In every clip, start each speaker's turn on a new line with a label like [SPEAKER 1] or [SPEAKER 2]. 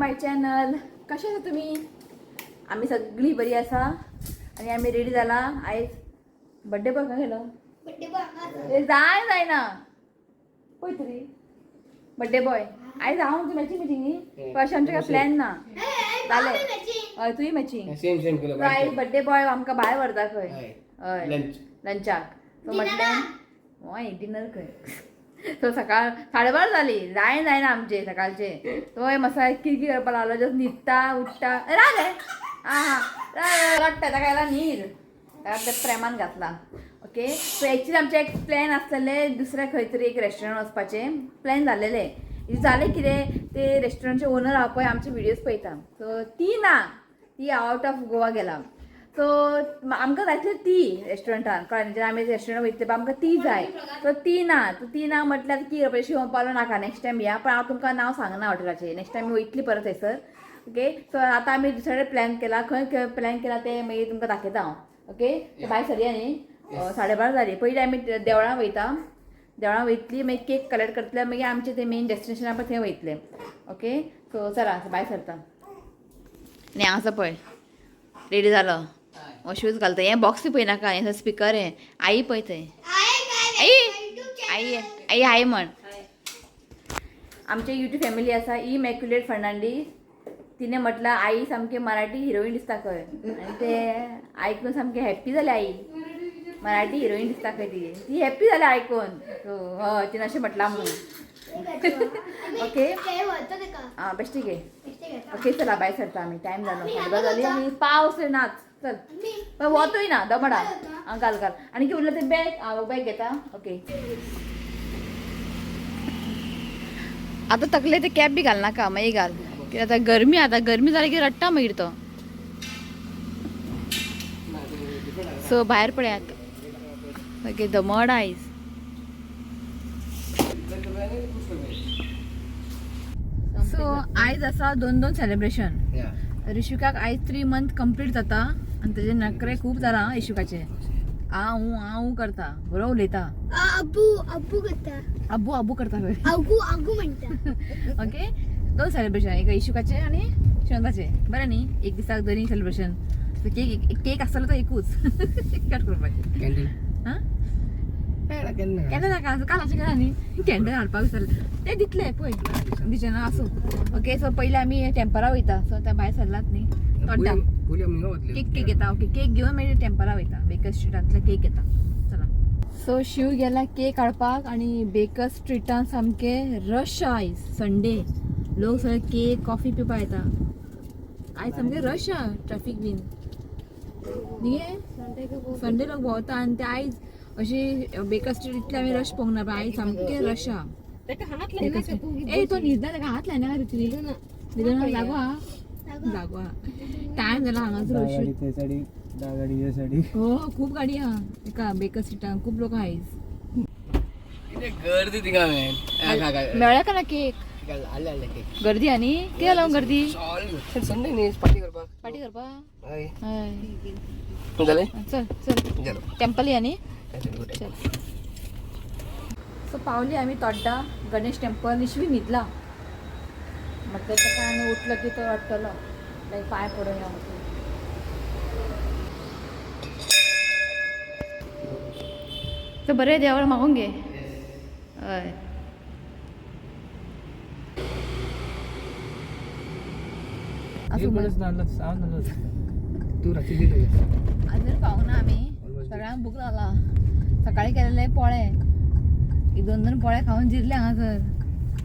[SPEAKER 1] My channel. कशें आसा तुमी? आमी सगळीं बरी आसा आनी आमी रेडी जाला. आयज बड्डे बॉय खंय गेलो? ए, जाय जायना पळय तरी बड्डे बॉय. आयज हांव तूं मॅचिंग मॅचिंग न्ही, पण अशें आमचें काय प्लॅन ना जालें. हय, तुय मॅचिंग.
[SPEAKER 2] सेम सेम केलं.
[SPEAKER 1] आयज बड्डे बॉय आमकां भायर व्हरता खंय.
[SPEAKER 2] हय.
[SPEAKER 1] हय.
[SPEAKER 2] लंच.
[SPEAKER 1] लंचाक. सो म्हटलें हय डिनर खंय. सो सकाळ 12:30 जाली, जाय जायना आमचे सकाळचे. तो मसाय किरकिर करपाक लागलो, जस्ट न्हिदता उठता राव रे. आं हां, रडटा ताका येला न्हीद, ताका ते प्रेमान घातला. ओके, सो एक्चुली आमचें एक प्लॅन आसलेलें दुसऱ्या खंय तरी एक रेस्टॉरंट वचपाचें प्लॅन जालेलें. जालें कितें, ते रेस्टॉरंटचे ओनर आहा पळय आमचे व्हिडियोज पळयता. सो ती ना, ती आवट ऑफ गोवा गेला. सो आमकां जाय आसली ती रेस्टॉरंटान, कळ्ळें? जेन्ना आमी रेस्टॉरंट वयतले पळय आमकां ती जाय. सो ती ना, सो ती ना म्हटल्यार कितें करपाचें? शिवम पावलो नाका, नेक्स्ट टायम या. पण हांव तुमकां नांव सांगना हॉटेलाचें, नेक्स्ट टायम वयतली परत थंयसर. ओके, सो आतां आमी दुसरे प्लॅन केला. खंय खंय प्लॅन केला ते मागीर तुमकां दाखयता हांव. ओके, भायर सरया न्ही, 12:30 जाली. पयलीं आमी देवळां वयता, देवळां वयतली, मागीर केक कलेक्ट करतले, मागीर आमचें तें मेन डेस्टिनेशन आहा पळय थंय वयतले. ओके, सो चला भायर सरता. आनी हांगा आसा पळय रेडी जालो, हो शूज घालता. हें बॉक्स पळय नाका, हें स्पिकर. हें आई पळय थंय, आई आई आई आई म्हण. आमचे युट्यूब फॅमिली आसा इमॅक्युलेट फर्नांडीस. तिने म्हटलं आई सामकी मराठी हिरोईन दिसता खंय, आनी ते आयकून सामकें हॅप्पी जालें. आई मराठी हिरोईन दिसता खंय, ती ती हॅप्पी जालें आयकून. सो हय, तिने अशें म्हटलां म्हणून. ओके, आं बेश्टी घे. ओके, चला भायर सरता आमी, टायम जालो, 12:30 जाली आनी पावस नाच. चल, पण वतूय ना दमडा. आं घाल घाल. आनी कितें उरलें तें बॅग? आं बॅग घेता. ओके, आतां तकले ते कॅप बी घालनाका, मागीर घाल. कित्याक आतां गरमी, आतां गरमी जाली की रडटा मागीर तो. सो भायर पळयात, ओके, दमड आयज. सो आयज आसा दोन दोन सेलिब्रेशन. ऋषिकाक आयज 3 मंथ कंप्लीट जाता आनी तेजे नखरे खूब जाला ऋषिकाचे. आ ऊ आ ऊ करता, बरो उलयता.
[SPEAKER 3] अब्बू अब्बू करता.
[SPEAKER 1] अब्बू अब्बू करता खंय.
[SPEAKER 3] अगू अगू म्हणटा.
[SPEAKER 1] ओके, दोन सेलिब्रेशन, एक इशुकाचे आनी शिवंताचे. बरें न्ही, एक दिसाक दोनी सेलिब्रेशन. केक केक आसतलो तो एकूच कट करपाचें.
[SPEAKER 2] कॅन्डल.
[SPEAKER 1] हां,
[SPEAKER 2] कॅन्डल.
[SPEAKER 1] केन्ना नाका, काल अशें केला न्ही, कॅन्डल हाडपाक विसरलें. ते दितले पळय दिचे ना, आसूं. ओके, सो पयलीं आमी टेंपरा वयता. सो त्या भायर सरलात न्ही तोड्डा केक केक घेता. ओके, केक घेवन मागीर टेंपरा वयता, बेकर स्ट्रिटांतलो केक घेता. चला, सो शिव गेला केक हाडपाक आनी बेकर स्ट्रिटान सामकें रश आयज संडे. लोक सगळे केक कॉफी पिवपाक येता. आयज सामकें रश आहा, ट्रॅफिक बीन न्ही. संडे लोक भोंवता आनी ते आयज अशी बेकर स्ट्रीट इतले आमी रश पळोवंक ना, पण आयज सामकें रश आहा. ए, तो न्हिदना, ताका हात लायना रे. न्हिदना, जागो आहा, जागो आहा. टायम जाला हांगासर अशी. हो, खूप गाडी आहा एका बेकर स्ट्रिटान, खूप लोक आयज.
[SPEAKER 2] गर्दी थिंगा मॅन.
[SPEAKER 1] मेळ्ळा का ना केक?
[SPEAKER 2] आले आले केक.
[SPEAKER 1] गर्दी आनी कितें जालां गर्दी?
[SPEAKER 2] संडे न्ही, पार्टी करपाक.
[SPEAKER 1] पार्टी करपाक.
[SPEAKER 2] हय.
[SPEAKER 1] हय.
[SPEAKER 2] जालें.
[SPEAKER 1] चल चल.
[SPEAKER 2] जालो.
[SPEAKER 1] टेम्पल या न्ही.
[SPEAKER 2] गुड.
[SPEAKER 1] चल, सो पावली आमी तोड्डा गणेश टेम्पल. निशवी न्हिदला, म्हटलं ताका आनी उठलो की तो रडटलो, लायक पांय पडून या म्हटलं. तर बरें देवळ मागून घे. हय, आसूं बरें.
[SPEAKER 2] तू रात्री दिली.
[SPEAKER 1] अजून पावना आमी, सगळ्यांक भूक लागला. सकाळी केलेले पोळे, एक दोन दोन पोळे खावन जिरले हांगासर.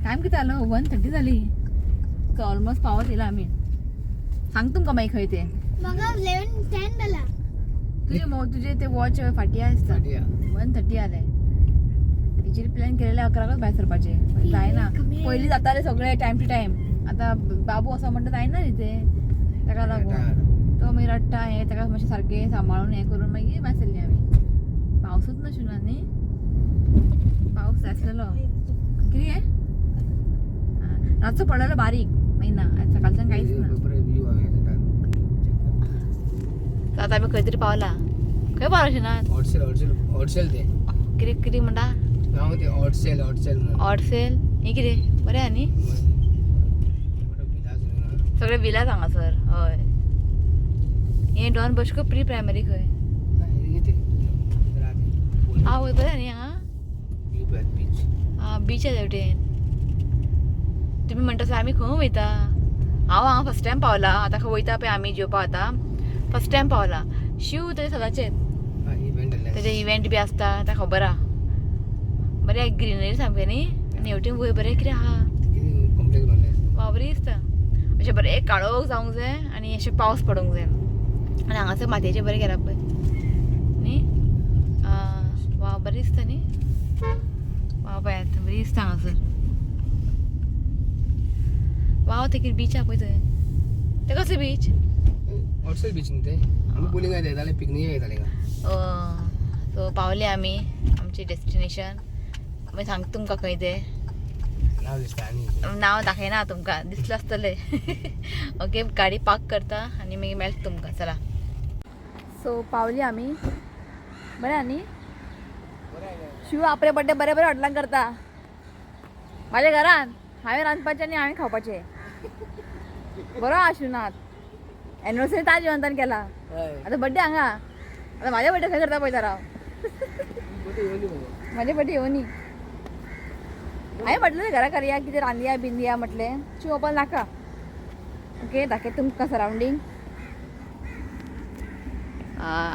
[SPEAKER 1] टायम कितें जालो? 1:30 जाली. सो ऑलमोस्ट पावत येयला आमी. सांग तुमकां मागीर खंय ते.
[SPEAKER 3] म्हाका 11:10 जाला.
[SPEAKER 1] तुजे तुजे ते वॉच फाटी आसता. 1:30 जाले. हेचेर प्लॅन केलेले 11कच भायर सरपाचे, पण जायना. पयलीं जाताले सगळे टायम टू टायम, आतां बाबू आसा म्हणटा जायना न्ही ते, ताका लागून तो मागीर रडटा. हें ताका मातशें सारकें सांबाळून हें करून मागीर भायर सरली आमी. पावसूच ना शिवना न्ही, पावस जाय आसलेलो कितें हें रातचो पडलेलो बारीक, मागीर ना. आयज सकाळच्यान कांयच ना. आतां आमी खंय तरी पावला. खंय पावला शिना?
[SPEAKER 2] हॉटसेल हॉटसेल हॉटसेल ते.
[SPEAKER 1] कितें कितें म्हणटा?
[SPEAKER 2] हांव ते हॉटसेल हॉटसेल.
[SPEAKER 1] ऑडसेल हें कितें बरें आहा न्ही. सगळे विलास हांगासर. हय, हे डॉन बॉस्को प्री प्रायमरी खंय. आं, वय बरें न्ही हांगा.
[SPEAKER 2] बीच.
[SPEAKER 1] आं, बीच आसा तेवटेन. तुमी म्हणटा तसो आमी खंय वयता? हांव हांगा फर्स्ट टायम पावला. आतां खंय वयता पळय आमी जेवपा, आतां फर्स्ट टायम पावला. शिव थंय सदांचेच.
[SPEAKER 2] इव्हेंट.
[SPEAKER 1] तेजे इव्हेंट बी आसता, ताका खबर आहा. बरें ग्रिनरी सामकें न्ही. आनी हेवटेन वयर बरें कितें आहा.
[SPEAKER 2] कॉम्प्लेक्स बांदले.
[SPEAKER 1] वा, बरी दिसता. अशें बरें काळोख जावंक जाय आनी अशें पावस पडूंक जाय आनी हांगासर मातयेचें बरें केलां पळय न्ही. आं, वा, बरें दिसता न्ही. वा, पळयात, बरी दिसता हांगासर. वाव, ते कितें बीच आहा पळय थंय. ते कसलें बीच?
[SPEAKER 2] हॉर्सेल बीच न्ही ते. आमी बोलिंग येताले, पिकनीक येताले हिंगा.
[SPEAKER 1] सो पावले आमी आमचे डेस्टिनेशन. मागीर सांगता तुमकां खंय तें.
[SPEAKER 2] नांव दिसता आनी
[SPEAKER 1] नांव दाखयना तुमकां, दिसलें आसतलें. ओके, गाडी पार्क करता आनी मागीर मेळटा तुमकां. चला, सो पावली आमी. बरें आनी शिव आपले बड्डे बरे बरे हॉटेलान करता. म्हाज्या घरान हांवें रांदपाचें आनी हांवें खावपाचें. बरो आहा शिवनाथ. एनिवर्सरी ताज जिवंतान केला. आतां बड्डे हांगा. आतां म्हाज्या बड्डे खंय करता पळयता राव. म्हाजे बड्डे येवनी. हांवें म्हटलें घरा करया, कितें रांदया बिंदया म्हटलें. शिव वचपाक नाका. ओके, दाखयता तुमकां सरावंडींग.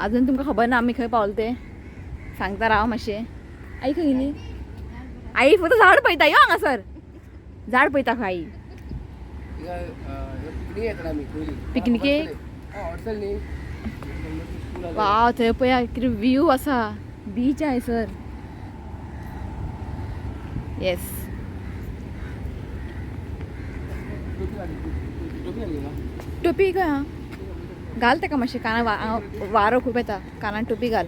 [SPEAKER 1] अजून तुमकां खबर ना आमी खंय पावले ते. सांगता राव मातशें. आई खंय गेली? आई फक्त झाड पळयता. यो हांगासर झाड पळयता खंय आई.
[SPEAKER 2] पिकनीक येताले आमी पयलीं.
[SPEAKER 1] पिकनिकेक?
[SPEAKER 2] हॉर्सेल न्ही स्कूल.
[SPEAKER 1] वाव, थंय पळया कितें व्यू आसा. बीच आहे सर. येस.
[SPEAKER 2] टोपी घाली ना.
[SPEAKER 1] टोपी खंय आहा? घाल ताका मातशें काना. वारो खूब येता, कानान टोपी घाल.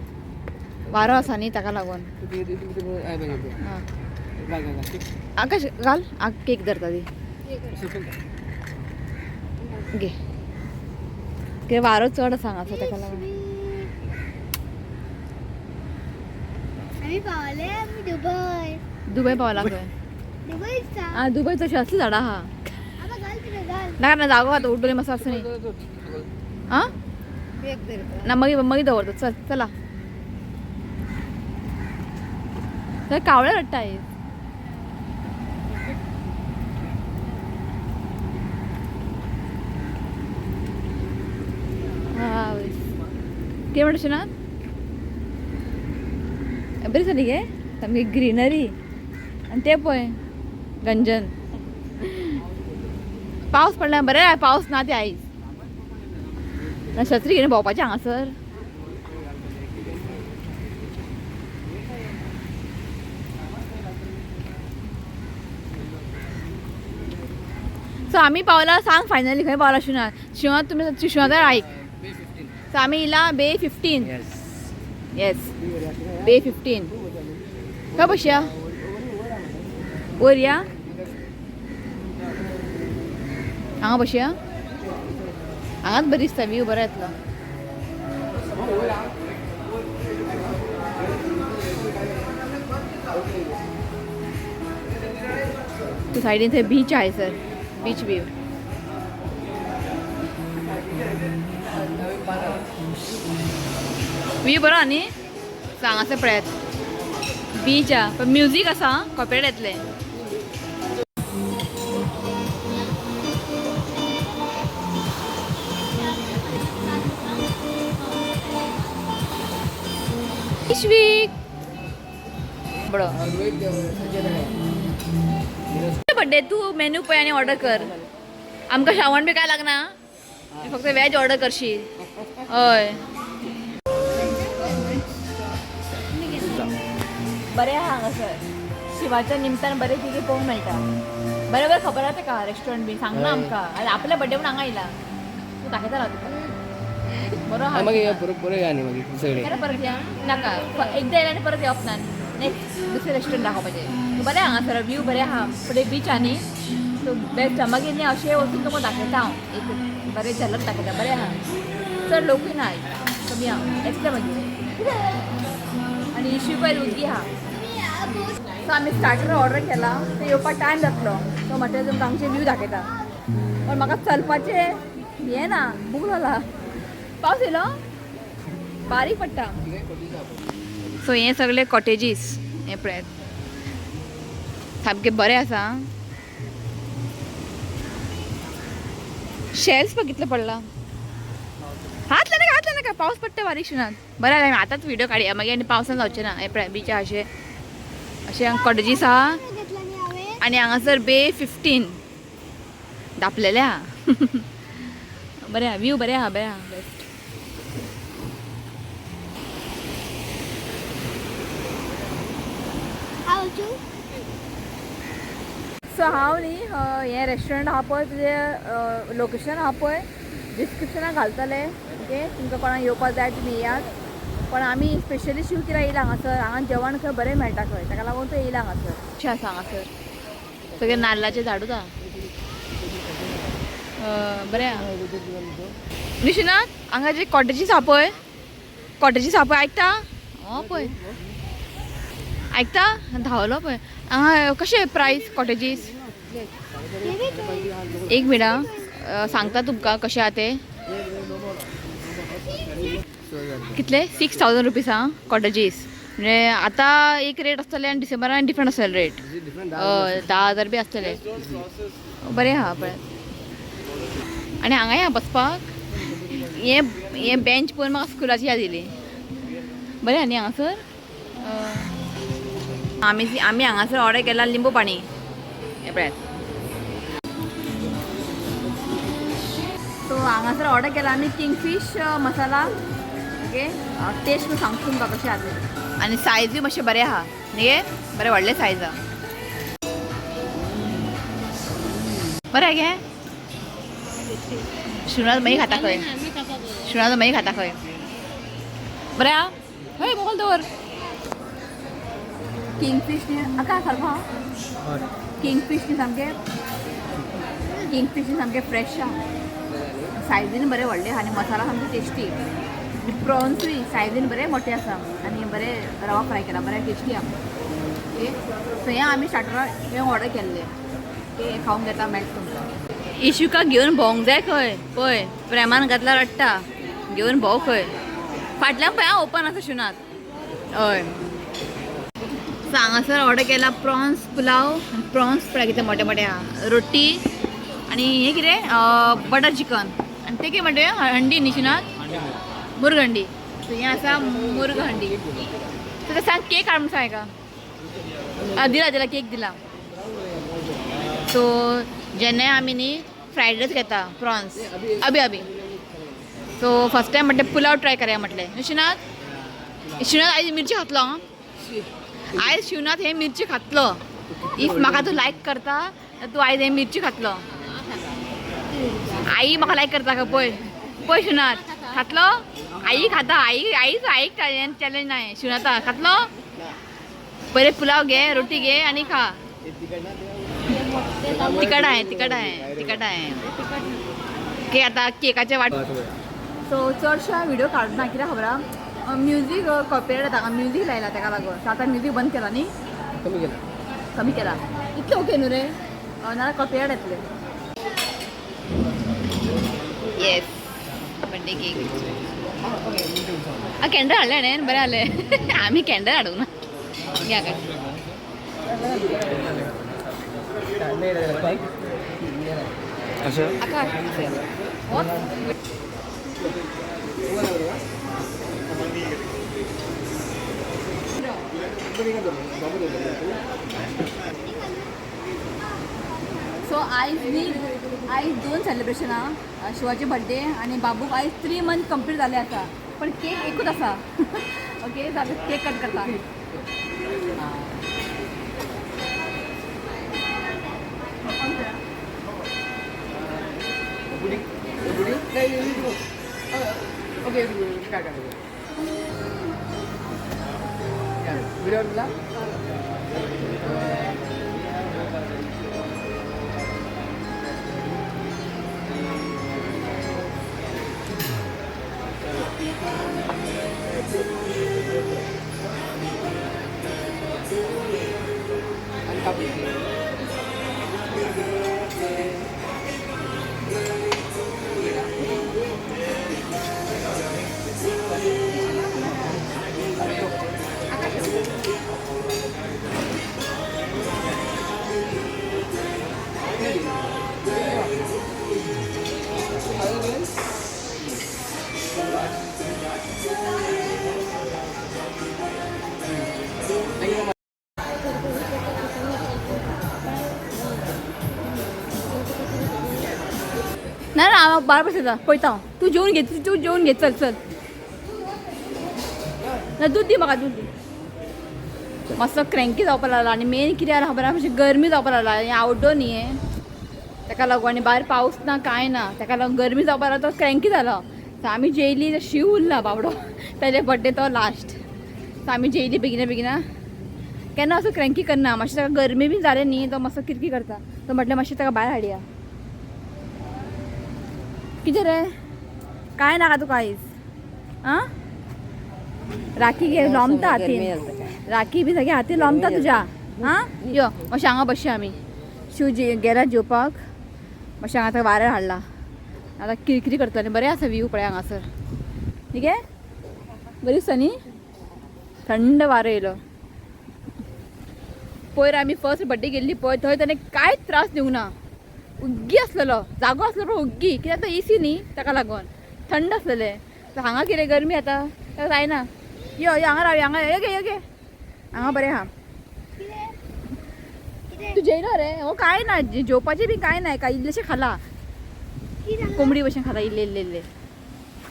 [SPEAKER 1] वारो आसा न्ही ताका लागून.
[SPEAKER 2] टोपी
[SPEAKER 1] आं.
[SPEAKER 2] घाल घाल घाल.
[SPEAKER 1] आकाश घाल. आ, केक धरता ती. घे. कितें वारो चड आसा हांगासर ताका लागून.
[SPEAKER 3] आमी पावले आमी दुबय.
[SPEAKER 1] दुबय पावला खंय?
[SPEAKER 3] दुबय दिसता.
[SPEAKER 1] आं, दुबय तशी असली झाडां आहा.
[SPEAKER 3] आबा, घाल तिकडे घाल.
[SPEAKER 1] नाका ना, जागो आतां उड्डले मातसो आसा न्ही. आं ना, मागीर मागीर दवरता. चल, चला. थंय कावळे रडटा एक. कितें म्हणटा शिवनाथ? बरी जाली गे सामकी ग्रिनरी. आनी ते पळय गंजन. पावस पडला बरें. पावस ना ते आयज. ना छत्री घेवन भोंवपाचें हांगासर. सो आमी पावला. सांग फायनली खंय पावला शिवनाथ? शिवनाथ, तुमी शिवनाथ आयक.
[SPEAKER 2] बे 15.
[SPEAKER 1] सो आमी येयला बे 15.
[SPEAKER 2] येस.
[SPEAKER 1] येस, बे 15. खंय बसया? वयर या, हांगा बसया. हांगाच बरी दिसता, व्यू बरो येतलो. तो सायडीन थंय बीच आहे सर, बीच व्यू. व्यू बरो न्ही. सो हांगासर पळयात बीच आहा, पण म्युजीक आसा, कॉपीरायट येतलें. इश्वीक बरो बड्डे. तू मेन्यू पळय आनी ऑर्डर कर. आमकां श्रावण बी काय लागना, फक्त वेज ऑर्डर करशी. हय, बरें आहा हांगासर. शिवाच्या निमतान बरें कितें पळोवंक मेळटा. बरें बरें खबर आहा ताका रेस्टॉरंट बी. सांगना आमकां. आनी आपल्या बड्डे म्हूण हांगा येयला. तूं दाखयता राव तुका. बरो आहा.
[SPEAKER 2] मागीर बरोबर या न्ही मागीर सगळे.
[SPEAKER 1] परत परत या नाका. एकदां येयला आनी परत येवप ना. नेक्स्ट दुसरें रेस्टॉरंट दाखोवपाचें. बरें हांगासर व्यू बरें आहा. फुडें बीच आहा न्ही, सो बेस्ट आहा. मागीर न्ही अशें वचून तुमकां दाखयता हांव, एक बरें झलक दाखयता. बरें आहा, चड लोकूय ना आयज, कमी आहा. येतले मागीर. आनी इशू पळय उदकी आहा. सो आमी स्टार्टर ऑर्डर केला, ते येवपाक टायम जातलो. सो म्हटलें तुमकां आमचे व्यू दाखयता. पण म्हाका चलपाचें हें ना, बूक जाला. पावस येयलो बारीक पडटा. सो हे सगळे कॉटेजीस हे पळयात, सामके बरे आसा. शेल्स पळय कितले पडला. हात नाका, हात नाका, पावस पडटा बारीक शिणात. बरें जालें आतांच व्हिडिओ काडया, मागीर आनी पावसान जावचें ना. हें पळय बिचा अशें अशें कॉटेजीस आहा.
[SPEAKER 3] घेतला न्ही हांवें.
[SPEAKER 1] आनी हांगासर बे 15 दापलेले आहा. बरें आहा, व्यू बरें आहा, बरें आहा, बेस्ट.
[SPEAKER 3] हांव वचूं?
[SPEAKER 1] सो हांव न्ही हें रेस्टॉरंट आहा पळय, तुजें लोकेशन आहा पळय डिस्क्रिप्शनाक घालतलें. ओके, तुमकां कोणाक येवपाक जाय तुमी येयात. पण आमी स्पेशली शिव कित्याक येयला हांगासर, हांगा जेवण खंय बरें मेळटा खंय, ताका लागून तो येयला हांगासर. अशें आसा हांगासर सगळें नाल्लाचें झाडूच आहा. बरें आहा निशिनाथ. हांगा जे कॉटेजीस आहा पळय, कॉटेजीस आहा पळय, आयकता? हो पळय आयकता, धांवलो पळय. हांगा कशें प्रायस कॉटेजीस? एक मिनट सांगता तुमकां कशें आहा तें. कितले? 6000 रुपीज आहा कॉटेजीस. म्हणजे आतां एक रेट आसतले आनी डिसेंबरान डिफरंट आसतले रेट. हय, 10,000 बी आसतले. बरें आहा पळय. आनी हांगाय आहा बसपाक. हें हें बेंच पळोवन म्हाका स्कुलाची याद येयली. बरें आहा न्ही हांगासर. आमी आमी हांगासर ऑर्डर केला लिंबू पाणी. हें पळयात. सो हांगासर ऑर्डर केला आमी किंगफीश मसाला. ओके, टेस्ट सांगता तुमकां कशें आहा तें. आनी सायजूय मातशें बरें आहा न्ही, बरें व्हडलें सायज आहा. बरें गे. शिवनाथ मागीर खाता खंय, शिवनाथ मागीर खाता खंय. बरें आहा. हय मोगल दवर. किंगफीश न्ही आका सारको आहा. किंगफीश न्ही सामकें, किंगफीश न्ही सामकें फ्रेश आहा. सायजीन बरें व्हडलें आहा आनी मसाला सामकी टेस्टी. आनी प्रॉन्सूय सायजीन बरें मोठे आसा आनी बरें रवा फ्राय केला, बरें टेस्टी आहा. ओके, सो हें आमी स्टार्टराक हें ऑर्डर केल्लें. ओके, हें खावंक घेता मेळटा तुमकां. इशुका घेवन भोंवंक जाय खंय, पळय प्रेमान घातला रडटा, घेवन भोंव खंय. फाटल्यान पळय आं ओपन आसा शिवनाथ. हय, सो हांगासर ऑर्डर केला प्रॉन्स पुलाव. प्रॉन्स पळय कितें मोठे मोठे आहा. रोटी आनी हें कितें बटर चिकन. आनी तें कितें म्हणटा हंडी न्ही शिवनाथ? मुर्ग हंडी. सो हें आसा मुर्ग हंडी. सो ते सांग केक हाड म्हूण सांग हेका. दिला दिला केक दिला. सो जेन्नाय आमी न्ही फ्रायड रायस घेता प्रॉन्स अबी अबी. सो फर्स्ट टायम म्हटलें पुलाव ट्राय करया म्हटलें. शिवनाथ, शिवनाथ आयज मिरची खातलो. आयज शिवनाथ हे मिरची खातलो. If म्हाका तूं लायक करता तूं आयज हे मिरची खातलो. आई म्हाका लायक करता का पळय पळय शिवनाथ खातलो. आई खाता, आई आईच आईक चॅलेंज ना शिवनाथा खातलो. पयले पुलाव घे, रोटी घे आनी खा. तिखट आहे, तिखट आहे, तिखट आहे. ओके, आतां केकाचे वाट. सो चडशे व्हिडिओ काडना कित्याक खबर आहा, म्युजीक कॉपीरायट जाता. म्युजीक लायला ताका लागून. सो आतां म्युजीक बंद केला न्ही,
[SPEAKER 2] कमी केला,
[SPEAKER 1] कमी केला. इतलें ओके न्हू रे, नाल्यार कॉपीरायट येतलें. येस, बड्डे केक. कॅन्डल हाडलें हाणें, बरें जालें. आमी कॅन्डल हाडूंक ना. घ्या काय. आका सो आयज न्ही, आयज 2 सेलिब्रेशन आहा. शिवाचे बड्डे आनी बाबूक आयज 3 मंथ कंप्लीट जाले आसा. पण केक एकूच आसा. ओके, जालें, केक कट करता. हांव बारा बसयता पळयता हांव. तूं जेवन घे, तूं जेवन घे, चल चल. ना दूद दी म्हाका, दूद दी. मातसो क्रँकी जावपा लागला आनी मेन कितें जालां खबर आहा, मातशी गरमी जावपा लागला. हें आवटडोर न्ही हें, ताका लागून आनी भायर पावस ना कांय ना, ताका लागून गरमी जावपा लागला, तो क्रँकी जाला. सो आमी जेयली, तो शीव उरला बाबडो, ताजे बड्डे तो लास्ट. सो आमी जेयली बेगिना बेगिना. केन्ना असो क्रँकी करना, मातशें ताका गरमी बी जालें न्ही, तो मातसो किरकी करता. तो म्हटलें मातशें ताका भायर हाडया. कितें रे, कांय नाका तुका आयज? आं राखी घे, लोमता हातीन, राखी बी सगळें हातीन लोमता तुज्या. आं यो मातशें हांगा बसया आमी. शिव जे गेला जेवपाक, मातशें हांगा आतां वाऱ्यार हाडला, आतां किरकिरी करतलें. बरें आसा व्यू पळय हांगासर, ठीक आहे, बरी दिसता न्ही, थंड वारो येयलो. पयर आमी फर्स्ट बड्डे गेल्ली पळय, थंय ताणें कांयच त्रास दिवंक ना, उग्गी आसलेलो, जागो आसलो पण उग्गी, कित्याक तो एसी न्ही, ताका लागून थंड आसलेलें. सो हांगा कितें गरमी जाता, ताका जायना. यो यो हांगा राव, हांगा यो गे, यो गे, हांगा बरें आहा. तूं जेयलो रे? हो कांय ना, जेवपाचें बी कांय ना, काय इल्लेशें खाला, कोंबडी भशेन खाता इल्ले इल्ले इल्ले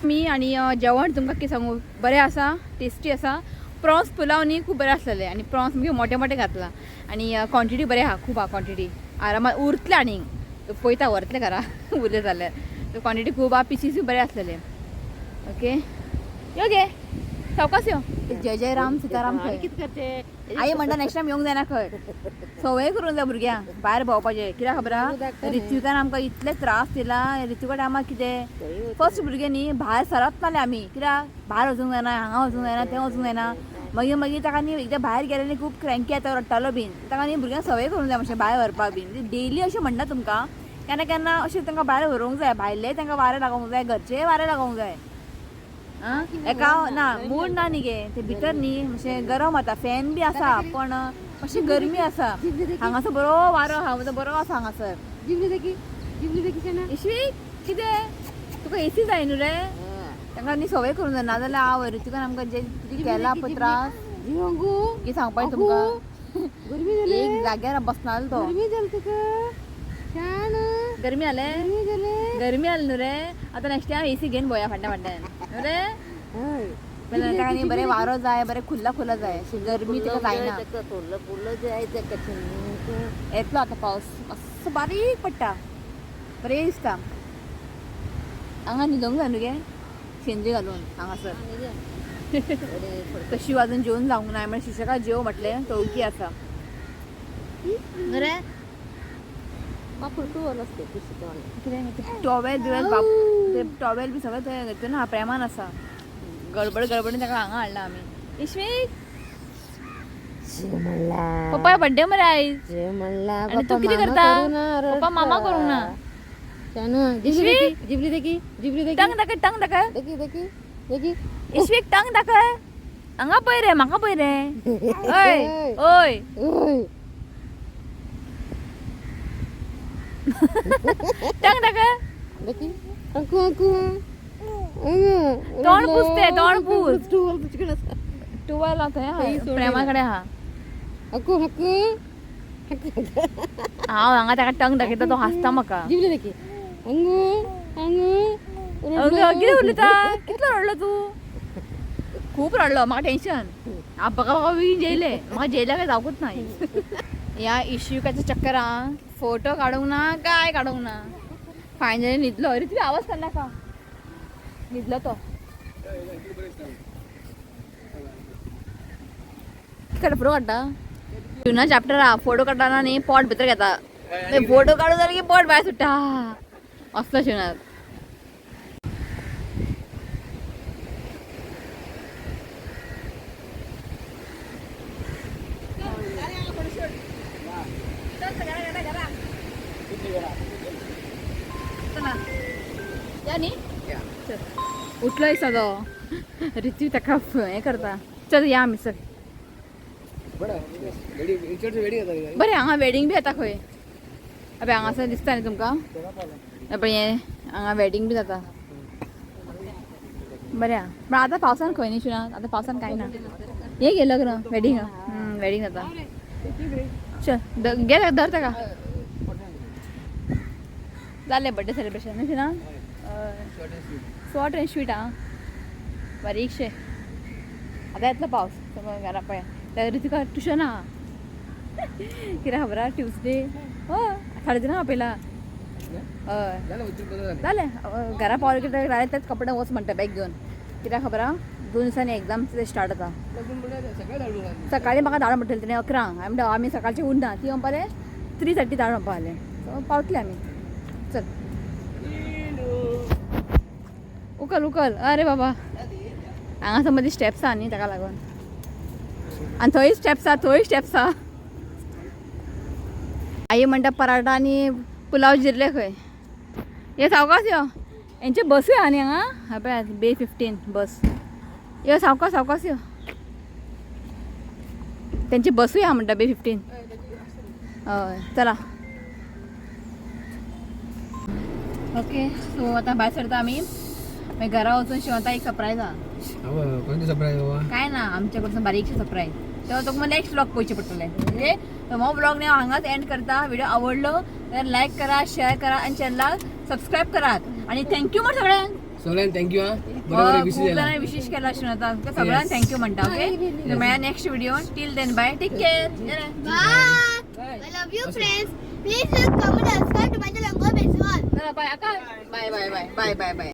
[SPEAKER 1] मी. आनी जेवण तुमकां कितें सांगू, बरें आसा, टेस्टी आसा. प्रॉन्स पुलाव न्ही खूब बरें आसलेले, आनी प्रॉन्स मागीर मोटे मोटे घातला, आनी क्वॉन्टिटी बरें आहा, खूब आहा क्वॉन्टिटी, आरामात उरतले आनीक पळयता व्हरतले घरा उरले जाल्यार. क्वॉन्टिटी खूब आहा, पिसीसूय बरे आसलेले. ओके यो गे, सावकाश यो. जय जय राम सीताराम. खंय आई म्हणटा नेक्स्ट टायम येवंक जायना खंय, संवय करूंक जाय भुरग्यांक भायर भोंवपाचें. कित्याक खबर आहा, ऋत्विकान आमकां इतले त्रास दिला. ऋत्विका टायमार कितें फर्स्ट भुरगें न्ही, भायर सरत नासलें आमी, कित्याक भायर वचूंक जायना, हांगा वचूंक जायना, थंय वचूंक जायना. मागीर मागीर ताका न्ही एकदां भायर गेलें न्ही खूब क्रँकी जाता, रडटालो बीन. ताका न्ही भुरग्यांक संवय करूंक जाय मातशें भायर व्हरपाक बीन. डेली अशें म्हणना तुमकां, केन्ना केन्ना अशें तांकां भायर व्हरूंक जाय, भायलें तांकां वारें लागोंक जाय, घरचेंय वारें लागोंक जाय. आं एका ना मूड ना न्ही गे, ते भितर न्ही मातशें गरम जाता, फॅन बी आसा पण मातशी गरमी आसा. हांगासर बरो वारो आहा, म्हणजे बरो आसा हांगासर. इश्वी कितें तुका एसी जाय न्हू रे? तांकां न्ही संवय करूंक जाय, नाजाल्यार हांव ऋतिकान आमकां जे कितें केलां पळय त्रास, कितें सांगपाचें तुमकां, एक जाग्यार बसनालो तो. गरमी जालें, गरमी जालें न्हू रे? आतां नेक्स्ट टायम एसी घेवन भोया फाटल्या फाटल्यान न्हू रे. ताका न्ही बरें वारो जाय, बरें खुल्ला खुल्ला जाय, गरमी ताका जायना. येतलो आतां पावस, मातसो बारीक पडटा, बरें दिसता. हांगा न्हिदोंक जाय न्हू गे, शेंदरी घालून हांगासर. तशी अजून जेवन जावंक ना, म्हळ्यार शिक्षकाक जेव म्हटलें, तो ओगी आसा न्हू रे. कितें टॉवेल बिवेल, बाप ते टॉवेल बी सगळें थंय हितून आहा, प्रेमान आसा. गडबड गडबडीन ताका हांगा हाडला आमी. इश्वीक पप्पा बड्डे मरे आयज, आनी तूं कितें करता? पप्पा मामा करूंक ना. टंग दाखय, टंग दाखय, इश्वीक टंग दाखय. हांगा पळय रे, म्हाका पळय रे. ओय ओय टंग दाखय. तोंड पुसते, तोंड पूस. टुवाल थंय प्रेमा कडेन आहा. हांव हांगा ताका टंग दाखयता, तो हांसता म्हाका. कितें उलयता, कितलो रडलो तूं? खूब रडलो, म्हाका टेन्शन. हांव बघा बघा बेगीन जेयलें, म्हाका जेयल्या काय जावकूच ना. ह्या इश्युकाच्या चक्करान फोटो काडूंक ना, काय काडूंक ना. फायनली न्हिदलो. अरे तुवें आवाज करनाका, न्हिदलो तो. फोटो काडटा जुना चॅप्टर आहा, फोटो काडटाना न्ही पोट भितर घेता, फोटो काडू जाल्यार की पोट भायर सुट्टा, असलो शिवनाथ. या न्ही उठलो दिसता तो ऋत्विक ताका हें करता. चल या आमी चल. बरें हांगा वेडिंग बी जाता खंय, अबे हांगासर दिसता न्ही तुमकां, पळय हें हांगा वेडिंग बी जाता. बरें आहा, पण आतां पावसान खंय न्ही शिवना, आतां पावसान कांय ना. हें गे लग्न वेडिंग, वेडिंग जाता. चल गे धर ताका, जालें बड्डे सेलिब्रेशन न्ही Shivna.
[SPEAKER 2] Short and sweet.
[SPEAKER 1] Short and sweet आं, बारीकशे. आतां येतलो पावस. समज घरा पळय, त्या ऋतिका ट्युशन आहा. कितें खबर आहा, ट्युजडे हय 3:30 आपयला. हय.
[SPEAKER 2] जालें, वचून बरें जालें.
[SPEAKER 1] जालें, घरा पावले कितें जालें, तेच कपडे वच म्हणटा बॅग घेवन. कित्याक खबर आहा, 2 दिसांनी एग्जाम स्टार्ट जाता.
[SPEAKER 2] पूण म्हणल्यार सकाळी धाडून घाल.
[SPEAKER 1] सकाळी म्हाका धाड म्हणटलें तिणें 11, हांवें म्हणलें आमी सकाळचें उरना. ती म्हणपालें 3:30 धाड म्हणपा लागलें. सो पावतले आमी. चल, उकल उकल. अरे बाबा, हांगासर मदीं स्टेप्स आहा न्ही, ताका लागून. आनी थंय स्टेप्स आहा, थंय स्टेप्स आहा. आई म्हणटा पराठा आनी पुलाव जिरले खंय. ये सावकास यो, हेंचे बसूय आहा न्ही हांगा. हा पळय, बे 15 बस. यो सावकास सावकास यो. त्यांची बसूय आहा म्हणटा, बे 15. हय, चला. ओके, सो आतां भायर सरता आमी. मागीर घरा वचून शिवता एक सरप्रायज आहा.
[SPEAKER 2] कोणती सरप्राईज बाबा?
[SPEAKER 1] काय ना, आमच्याकडसून बारीकशे सरप्राईज. तेव्हा तुका नेक्स्ट ब्लॉग पळोवचे पडटले. ओके, तर हो ब्लॉग न्ही हांव हांगाच एंड करता. व्हिडिओ आवडलो तर लायक करा, शेअर करा आणि चॅनलाक सबस्क्राईब करात. आणि thank you म्हण सगळ्यांक.
[SPEAKER 2] सगळ्यांक thank you हा, बरें बरें विशी
[SPEAKER 1] खूप
[SPEAKER 2] जालां.
[SPEAKER 1] जाणांनी विशेष केला शिवनाथा, सगळ्यांक thank you म्हणटा. ओके, मेळ्या next video. Till then, bye, take care.
[SPEAKER 3] Bye. I love you friends. Please like, comment and subscribe to my channel. God bless you all.
[SPEAKER 1] Bye bye bye bye bye bye bye.